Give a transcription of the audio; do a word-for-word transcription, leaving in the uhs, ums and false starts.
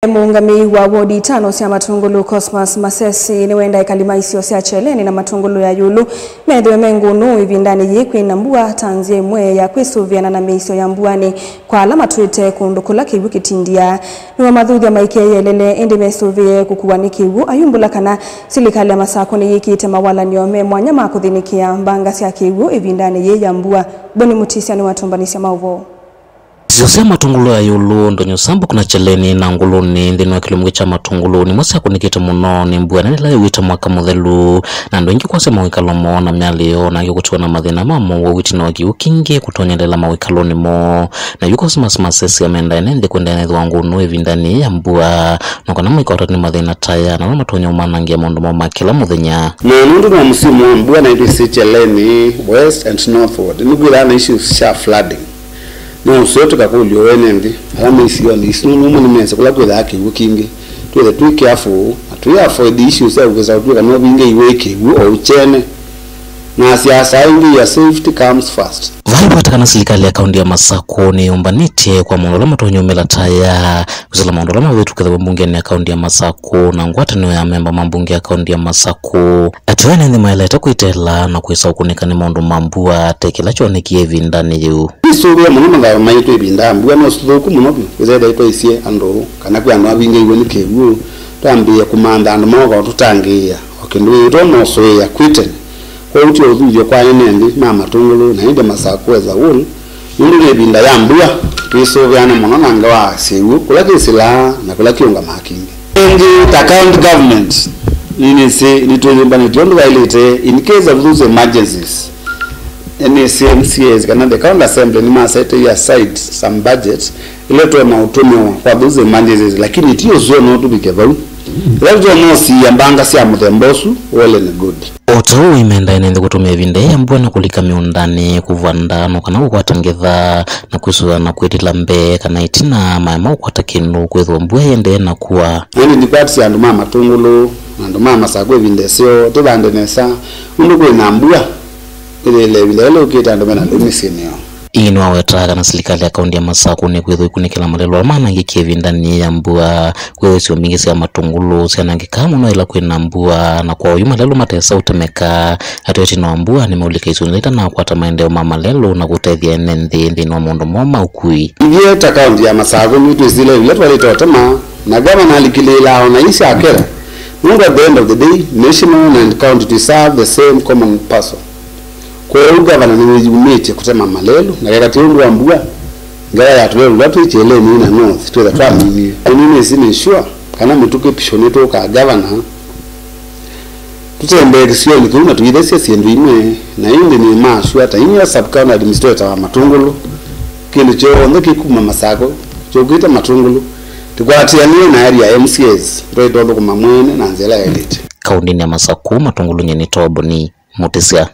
Mũũngamĩi wa wodi itano sya Matũngũlũ, Cosmas Masesi, nĩwenda ekali ma isio sya Kyeleni na Matũngũlũ ya ĩũlũ methĩwe me ngũnũ ĩvindanĩ yĩĩ kwĩna mbua ta nzĩa ĩmwe ya kwĩsũvĩana na mĩisyo ya mbuanĩ kwa ala matwĩte kũndũ kũla kĩw'ũ kĩtindiaa. Nĩwamathuthya maikeyĩelele, ĩndĩ mesũvĩe kũkuwa nĩ kĩw'ũ ayumbũla kana silikalĩ ya Masakũ nĩyĩkĩĩte mawalany'o me mwanya ma kũthĩnĩkĩa mbanga sya kĩw'ũ ĩvindanĩ yĩĩ ya mbua. Boni Mutisya nĩwatũmbanĩsya maũvoo. Isio sya Matũngũlũ ya ĩũlũ, Ndonyo Sambuk na Kyeleni na Ngũlũnĩ nthĩnĩ wa kĩlungu kya Matũngũlũ nĩmo syakũnĩkĩte mũno nĩ mbua nene ĩla yauĩte mwaka mũthelu, na andũ aingĩ kwasya mawĩkalo moo na myalĩo, na angĩ kũtiwa na mathĩna ma mowau ĩtina wa kĩw'ũ kĩngĩ kũtonyelela mawĩkalonĩ moo. Na yu Cosmas Masesi amenda ene nthĩ kũendeea na ĩthĩwa ngũnũ ĩvindanĩ yĩĩ ya mbua, no kana maikwatanĩ mathĩna ta aya na ala matonya ũmanangĩa maũndũ moo ma kĩla mũthenya. Na nũndũ nĩ wa msimu wa mbua, na itwĩsĩ Kyeleni West and Northward nĩkwĩthaa na issues sya flooding. No ũseo tũkakũlyo wene nthĩ ala me isionĩ isu, nũndũ ũmwe nĩmese kũla kwĩthaa kĩw'ũ kingĩ, twĩthe twĩ careful na tũi avoid issues sya kũkĩsa ũtw'ĩka no vingĩiwe kĩw'ũ o ũkyene. Na asiasa aingĩ, your safety comes first. Vai vata kana silikalĩ ya kaunti ya Masakũ nĩyũmbanĩtye kwa maũndũ ala matonya ũmĩla ta aya, kwĩsĩla maũndũ ala mavĩtũkĩthaw'a mbungenĩ ya kaunti ya Masakũ na ngwatanĩo ya amemba ma mbunge ya kaunti ya Masakũ. Atĩ ene nthĩ maelete kwĩtela na kwĩsa ũkũnĩka nĩ maũndũ ma mbua, ta kĩla kyonekie ĩvindanĩ yĩu. Nĩsũvĩe mũno mathayũ maitũ ĩvinda ya mbua, no sithũku mũno vyũ. Kwĩthĩwa twaisye andũ kana kwĩ andũ avingĩiwe nĩ kĩw'ũ, twambĩĩe kũmantha andũ maoka ũtũtangĩĩa, o kĩndũ ĩtwa mosũĩa kwĩ tene. Kwoou ti ũthuthyo kwa ene nthĩ ma Matũngũlũ na ĩndĩ Masakũ as a whole, nũndũ nĩ ĩvinda ya mbua, twĩsũvĩane mũno na ngewa syĩw'ũ kũla kĩsĩlaa na kũla kĩũngamaa kĩngĩ. Ĩngĩ, ta county government, nĩnĩsĩ nĩtwĩyũmbanĩtye ũndũ vaĩlĩte in case of those emergencies. Nĩnĩsĩ M C As kana the county assembly nĩmasetĩie aside some budget ĩla tũtonya ũtũmĩwa kwa those emergencies, lakini ti ũseo no tũvike vau. Ĩla tũtonya ũsiĩa mbanga sya mũthemba ũsu, well and good. O ta ũu, imenda ĩnenthĩ kũtũmĩa ĩvinda yĩĩ ya mbua na kũlika mĩũndanĩ, kũvanda, no kana kũkwata ngetha, na kwĩsũvĩa na kwĩtĩla mbee kana ĩtina maema kũkwata kĩndũ, kwĩthĩwa mbua ĩendee na kũa. Na ĩndĩ ndikwatĩsya andũ ma Matũngũlũ na andũ ma Masakũ ĩvinda ĩseo, tũvande nesa, nũndũ kwĩ na mbua. Ĩthĩĩle ĩvinda yĩla yũkĩte andũ mena lĩu mĩsyĩnĩ yoo. Ii nĩwawetaa kana silikalĩ ya kaunti ya Masakũ nĩkwĩthwa ĩkunĩkĩla malelũ ala manangĩkie ĩvindanĩ ya mbua. Kwĩ isio mbingĩ sya Matũngũlũ syanangĩkaa mũno ĩla kwĩ na mbua, na kwa oyu malelũ matesa ũtemeka. Atĩ ĩtina wa mbua nĩmeũlika isionĩ ila itanakwata maendeeo ma malelũ na kũtethya ene nthĩ nthĩnĩ wa maũndũ moo ma ũkui. Ithyĩ ta kaunti ya Masakũ nĩtwĩsĩle ĩla twalĩte ũtema, na ngavana alikĩlĩĩlaa o na ii sya kĩla, nũndũ at the end of the day, national and county to serve the same common person. Kwoou ngavana nĩwĩyumĩtye kũtema malelũ, na keka ti ũndũ wa mbua, ngewa ya tũlelũ tũla twĩ Kyeleni na North twĩtha twaminie. Ĩĩ nĩnĩsĩ nĩ sure kana mĩtũkĩ pĩu nĩtũũkaa ngavana tũtembee kĩsionĩ kĩu na tũithesya syĩndũ imwe, na ĩndĩ nĩ ma sure ta inyia sub-county administrator wa Matũngũlũ, kĩndũ kyonthe kĩkuma Masakũ kyũkĩte Matũngũlũ, tũkwatĩanĩe na area M C As, twaĩtwa thũkũma mwene na nzĩa ĩla yaĩlĩte. Kaũndĩnĩ ya Masakũ, Matũngũlũ, nyie nĩ Toboni Mũtĩsya.